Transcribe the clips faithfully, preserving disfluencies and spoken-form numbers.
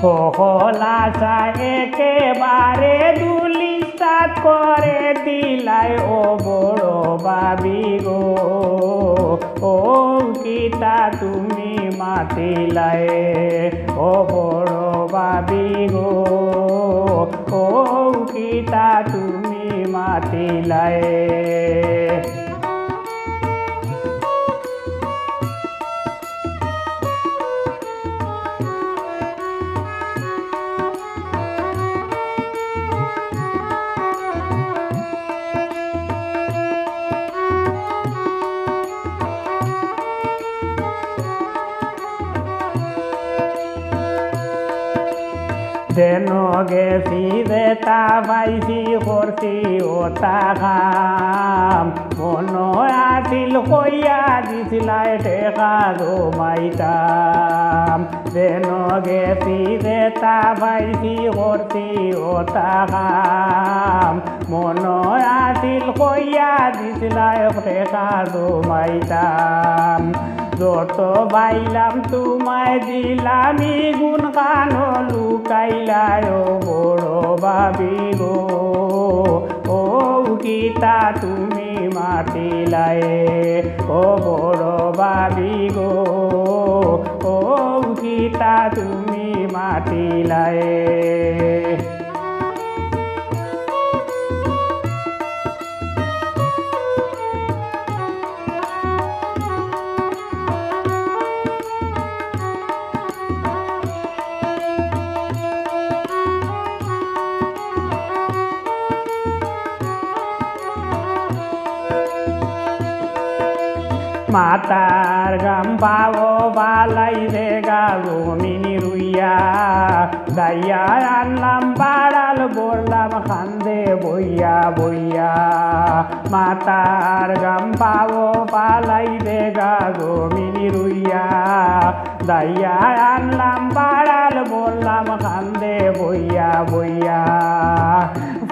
হকল আশা একেবারে ধূলিসাৎ করে দিলায় ও বড় ভাবি গো, ও কিতা তুমি মাতিলায় ও বড় ভাবি গো, ও কিতা তুমি মাতিলায়। যেন গেছি যেতা পাইছি করছি অতা কাম, মনো আছিল কইয়া দিছিলায় টেকা জমাইতাম। যেন গেছি যেতা পাইছি করছি অতা কাম, মনো আছিল কইয়া দিছিলায় টেকা জমাইতাম। যত পাইলাম তুমায় দিলাম, ইগুন কানো লুকাইলায় ও বড় ভাবি গো, ও কিতা তুমি মাতিলায় ও বড় ভাবি গো, ও কিতা তুমি মাতিলায়। মাথার ঘাম পাও ফালাইছে গা জমিন রুইয়া, যাইয়া আনলাম বাড়াল বললাম কান্দে বইয়া বইয়া। মাথার ঘাম পাও ফালাইছে গা জমিন রুইয়া, যাইয়া আনলাম বাড়াল বললাম কান্দে বইয়া বইয়া।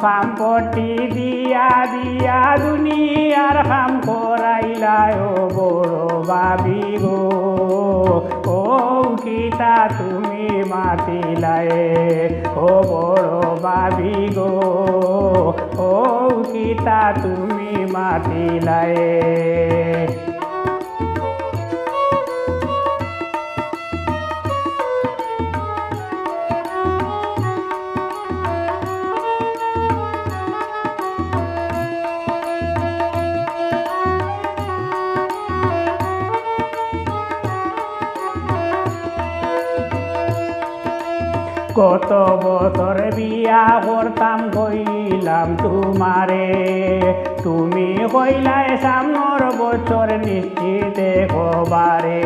পাম্পটি দিয়া দিয়া দুনিয়ার কাম করাইলায় ও বড় ভাবি গো, ও কিতা তুমি মাতিলায় ও বড় ভাবি গো, ও কিতা তুমি মাতিলায়। গত বছর বিয়া করতাম কইলাম তুমারে, তুমি কইলায় সামনর বছর নিশ্চিত একবারে।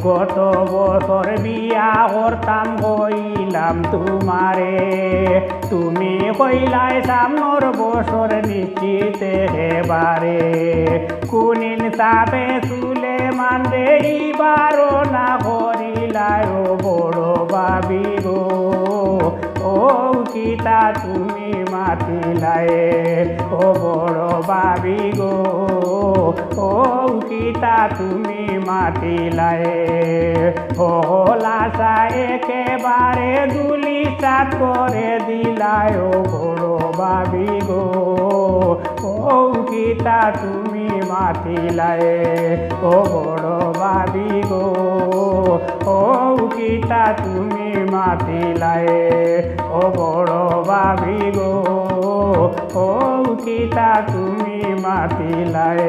গত বছর বিয়া করতাম কইলাম তুমারে, তুমি কইলায় সামনর বছর নিশ্চিত একবারে। কুন ইনসাফে সুলেমান রে ইবারও না করিলায় ও বড় ভাবি গো, ও কিতা তুমি মাতিলায় ও বড় ভাবি গো, ও কিতা তুমি মাতিলায়। হকল আশা একেবারে ধূলিসাৎ করে দিলায় ও বড় ভাবি গো, ও কিতা তুমি মাতিলায় ও বড় ভাবি গো, ও কিতা তুমি মাতিলায় ও বড় ভাবি গো, ও কিতা তুমি মাতিলায়।